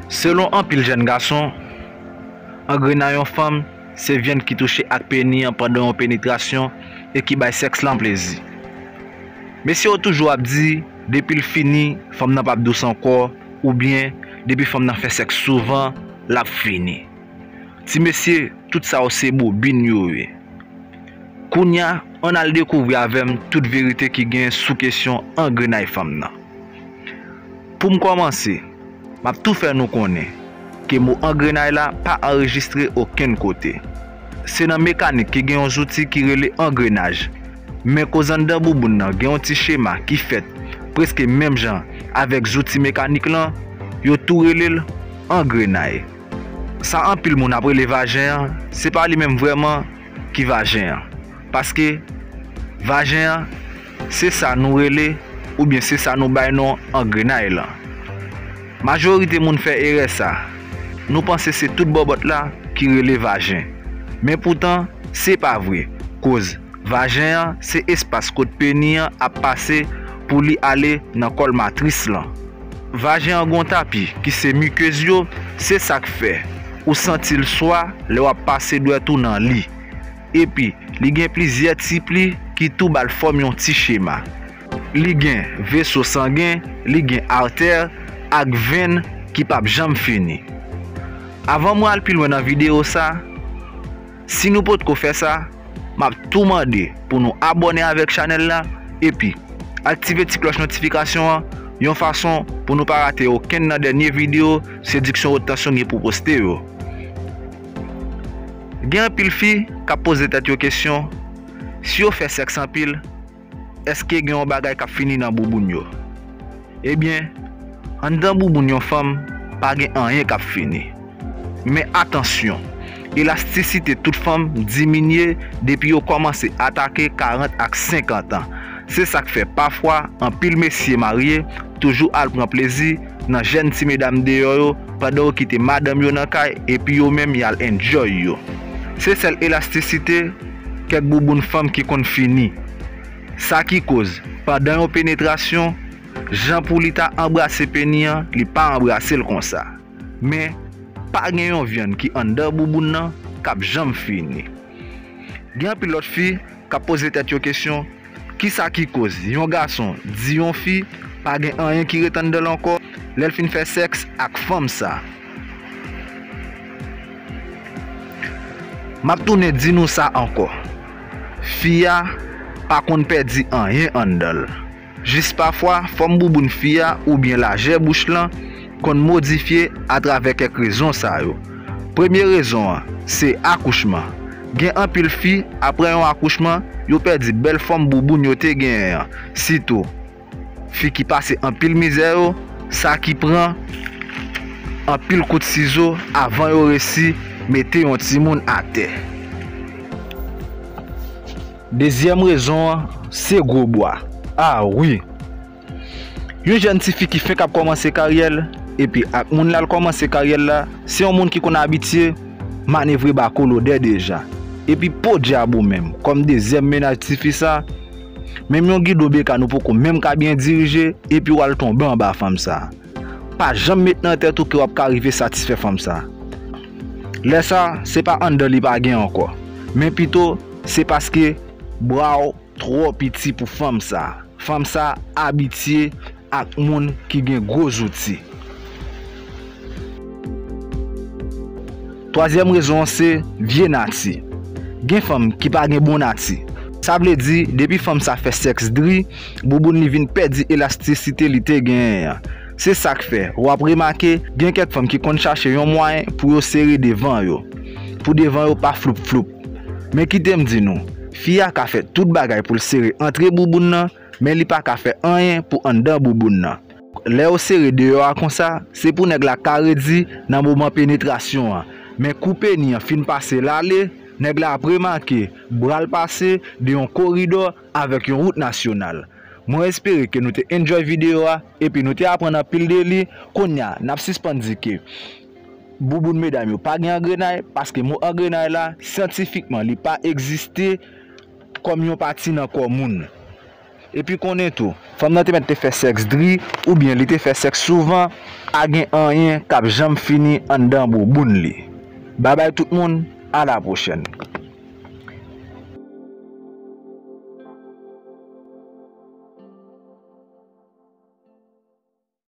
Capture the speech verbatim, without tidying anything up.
Selon anpil jèn gason, angrenay yon fanm se vyann ki touche ak peni an pandan yon penetrasyon e ki bay sèks lan plezi. Mesye yo toujou ap di, depi l fini, fanm nan p ap dous ankò, oubyen depi fanm nan fè sèks souvan, l ap fini. Ti mesye, tout sa yo se bobin yo ye. Kounye a, ann al dekouvri avè m tout verite ki gen sou kesyon angrenay fanm nan. Pou m kòmanse, m ap tou fè nou konnen ke mo angrenay la pa anrejistre okenn kote. Se nan mekanik ki gen yon zouti ki rele angrenaj. Men koz anndan bouboun nan gen yon ti chema ki fèt prèske menm jan avèk zouti mekanik lan, yo tou rele l angrenay. Sa anpil moun ap rele vajen an, se pa li menm vrèman ki vajen an. Paske vajen an, se sa nou rele, oubyen se sa nou bay non angrenay lan. Majorite moun fè erè sa. Nou panse se tout bòbòt la ki rele vajen. Men poutan, se pa vre. Koz vajen an, se espas kot peni an ap pase pou li ale nan kòl matris lan. Vajen an gon tapi ki se mikez yo, se sa k fè ou santi l swa lè w ap pase dwèt ou nan li. Epi, li gen plizyè ti pli ki tou ba l fòm yon ti chema. Li gen veso sangen, li gen artè ak venn ki p ap janm fini. Avan mwen al pi lwen nan videyo sa, si nou potko fè sa, m ap tou mande pou nou abòne avèk chanèl la, epi aktive ti klòch notifikasyon an, yon fason pou nou pa rate okenn nan dènye videyo Sediksyon Wot Tansyon gen pou poste yo. Gen anpil fi k ap poze tèt yo kesyon, si yo fè sèks anpil, èske gen yon bagay k ap fini nan bouboun yo? Ebyen, anndan bouboun yon fanm, pa gen anyen k ap fini. Men atansyon, elastisite tout fanm diminye depi yo kòmanse atake karant ak senkant an. Se sa k fè pafwa anpil mesye marye toujou al pran plezi nan jèn ti medam deyò yo pandan yo kite madanm yo nan kay epi yo menm y al enjoy yo. Se sèl elastisite kèk bouboun fanm ki konn fini. Sa ki koz, pandan yon penetrasyon, jan pou li ta anbrase peni an, li pa anbrase l konsa. Men, pa gen yon vyann ki anndan bouboun nan k ap janm fini. Gen anpil lòt fi k ap poze tèt yo kesyon, kisa ki koz yon gason di yon fi pa gen anyen ki ret anndan l ankò lè l fin fè sèks ak fanm sa? M ap tounen di nou sa ankò. Fi a pa konn pèdi anyen anndan l. Jis pafwa, fòm bouboun fi a oubyen lajè bouch lan konn modifye atravè kèk rezon sa yo. Premye rezon an, se akouchman. Gen anpil fi, apre yon akouchman, yo pèdi bèl fòm bouboun yo te genyen an, sitou fi ki pase anpil mizè yo, sa ki pran anpil kout sizo avan yo resi mete yon timoun atè. Dezyèm rezon an, se gwo bwa. A wi! Yon jèn tifi ki fenk ap kòmanse karyè l, epi ak moun l al kòmanse karyè l la, se yon moun ki konn abitye manevre ba kolodè deja. Epi podyab ou menm, kòm dezyèm mennaj tifi sa, menm yon gidon bekan ou poko menm ka byen dirije, epi w al tonbe anba fanm sa. Pa janm met nan tèt ou ke w ap ka rive satisfè fanm sa. Lè sa, se pa anndan li pa gen ankò, men pito se paske bra w twò piti pou fanm sa. Fanm sa abitye ak moun ki gen gwo zouti. Twazyèm rezon an se vye nati. Gen fanm ki pa gen bon nati. Sa vle di, depi fanm sa fè sèks dri, bouboun li vin pèdi elastisite li te genyen an. Se sa k fè, w ap remake, gen kèk fanm ki konn chache yon mwayen pou yo sere devan yo, pou devan yo pa floup floup. Men kite m di nou, fi a ka fè tout bagay pou l sere antre bouboun nan, men li pa ka fè anyen pou anndan bouboun nan. Lè yo sere deyò a konsa, se pou nèg la ka redi nan moman penetrasyon an. Men kou peni an fin pase l ale, nèg la ap remake bra l pase de yon koridò avèk yon wout nasyonal. Mwen espere ke nou te enjoy videyo a, epi nou te aprann anpil de li. Kounye a, n ap sispann di ke bouboun medam yo pa gen angrenay, paske mo angrenay la, syantifikman, li pa egziste kòm yon pati nan kò moun. Epi konnen tou, fanm nan te mèt te fè sèks dri oubyen li te fè sèks souvan, pa gen anyen k ap janm fini anndan bouboun li. Babay tout moun, a la pwochèn.